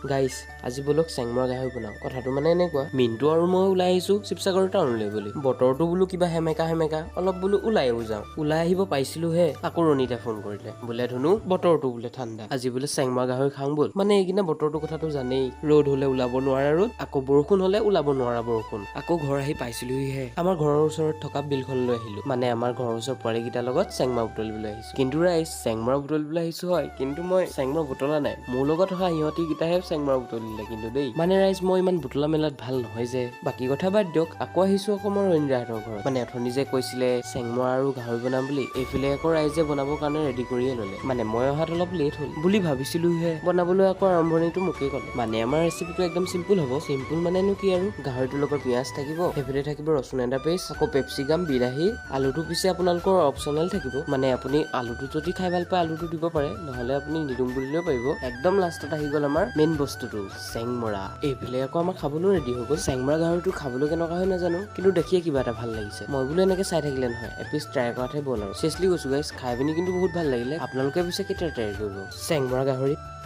গাইছ, আজি ব'লক চেংমৰা গাহৰি বনাওঁ। কথাটো মানে এনেকুৱা, মিণ্টু আৰু মই ওলাই আহিছোঁ শিৱসাগৰ টাউনলৈ বুলি। বতৰটো বোলো কিবা সেমেকা সেমেকা অলপ, বোলো ওলাইও যাওঁ। ওলাই আহিব পাইছিলোহে, আকৌ ৰণিতাই ফোন কৰিলে, বোলে ধুনু, বতৰটো বোলে ঠাণ্ডা, আজি বোলে চেংমৰা গাহৰি খাওঁ ব'ল। মানে এইকেইদিনা বতৰটোৰ কথাটো জানেই, ৰ'দ হ'লে ওলাব নোৱাৰা ৰ'দ, আকৌ বৰষুণ হ'লে ওলাব নোৱাৰা বৰষুণ। আকৌ ঘৰ আহি পাইছিলোহিহে, আমাৰ ঘৰৰ ওচৰত থকা বিলখনলৈ আহিলো। মানে আমাৰ ঘৰৰ ওচৰৰ পোৱালীকেইটাৰ লগত চেংমৰা বুটলিবলৈ আহিছো। কিন্তু ৰাইজ, চেংমৰা বুটলিবলৈ আহিছো হয়, কিন্তু মই চেংমৰা বুটলা নাই। মোৰ লগত অহা সিহঁতি কেইটাহে চেংমৰা বুটলিলে কিন্তু দেই। মানে ৰাইজ, মই ইমান বুটলা মেলাত ভাল নহয় যে। বাকী কথা বাদ দিয়ক, আকৌ আহিছো আকৌ মই ৰঞ্জাহঁতৰ ঘৰত। মানে অথনি যে কৈছিলে চেংমৰা আৰু গাহৰি বনাম বুলি, এইফালে আকৌ ৰাইজে বনাবৰ কাৰণে ৰেডি কৰিয়ে ল'লে। মানে মই অহাত অলপ লেট হ'ল বুলি ভাবিছিলোহে, বনাবলৈ আকৌ আৰম্ভণিটো মোকেই ক'লে। মানে আমাৰ ৰেচিপিটো একদম চিম্পুল হ'ব। চিম্পুল মানেনো কি আৰু, গাহৰিটোৰ লগত পিঁয়াজ থাকিব, সেইফালে থাকিব ৰচুন এটা পেষ্ট, আকৌ পেপচিকাম, বিলাহী, আলুটো পিছে আপোনালোকৰ অপশ্যনেল থাকিব। মানে আপুনি আলুটো যদি খাই ভাল পায়, আলুটো দিব পাৰে, নহ'লে আপুনি নিদিওঁ বুলিলেও পাৰিব। একদম লাষ্টত আহি গ'ল আমাৰ মেইন বস্তুটো, চেংমৰা। এইফালে আকৌ আমাৰ খাবলৈও ৰেডি হৈ গ'ল। চেংমৰা গাহৰিটো খাবলৈ কেনেকুৱা হয় নাজানো, কিন্তু দেখিয়ে কিবা এটা ভাল লাগিছে। মই বোলো এনেকে চাই থাকিলে নহয়, এপিচ ট্ৰাই কৰাতহে ব'ল আৰু। চিৰিয়াছলি কৈছো গাইজ, খাই পিনি কিন্তু বহুত ভাল লাগিলে। আপোনালোকে পিছে কেতিয়া ট্ৰাই কৰিব চেংমৰা গাহৰি?